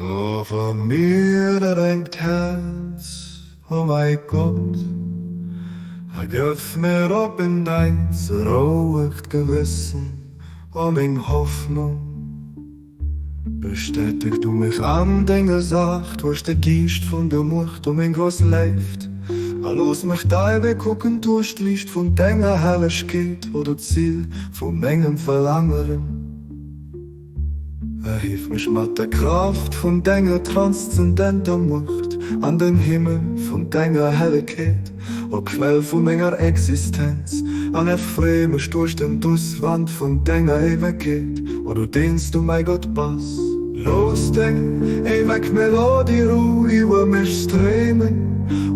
O vor mir dat rengt Herz, o mei Gott, a gëff mir op en Neits e rouegt Gewëssen, o meng Hoffnung. Bestäteg du mech an denger Saach duerch de Geescht vun der Muecht, o meng grouss Léift, a looss mech dei Wee kucken duerch d'Liicht vun denger Herrlechkeet, o du Zil vu mengem Verlaangeren. Erhief mech mat der Kraaft vun denger transzendenter Muecht an den Himmel vun denger Hellegkeet, o Quell vu menger Existenz, an erfree mech duerch den duuss Wand vun denger Éiwegkeet, o du deen s du mäi Gott bass. Looss deng éiweg Melodie Rou iwwer mech stréimen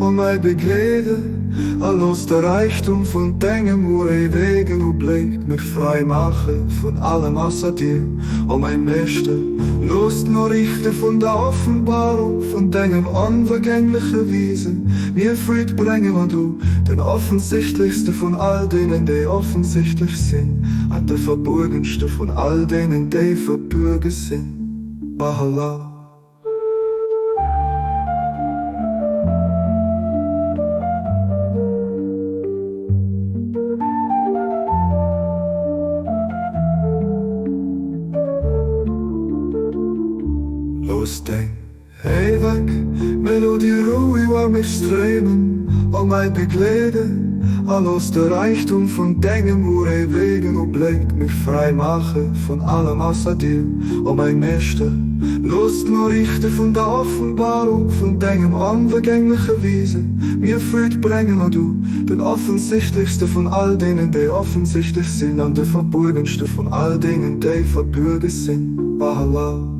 a mei begleeden, a looss de Räichtum vun dengem uréiwegen Ubléck mech fräi maache vun allem ausser dir, o mäin Meeschter. Looss d'Noriichte vun der Offenbarung vun dengem onvergängleche Wiesen mir Freed bréngen, o du, den offensichtlechste vun all deenen, déi offensichtlech sinn, an de verbuergenste vun all deenen, déi verbuerge sinn. Baha'u'llah. Looss deng éiweg Melodie Rou iwwer mech stréimen a mei begleeden, a looss de Räichtum vun dengem uréiwegen Ubléck mech fräi maache vun allem ausser dir, o mäi Meeschter. Looss d'Noriichte vun der Offenbarung vun dengem onvergängleche Wiese mir Freed bréngen, o du, den offensichtlechste vun all deenen, déi offensichtlech sinn, an de verbuergenste vun all deenen, déi verbuerge sinn. Baha'u'llah.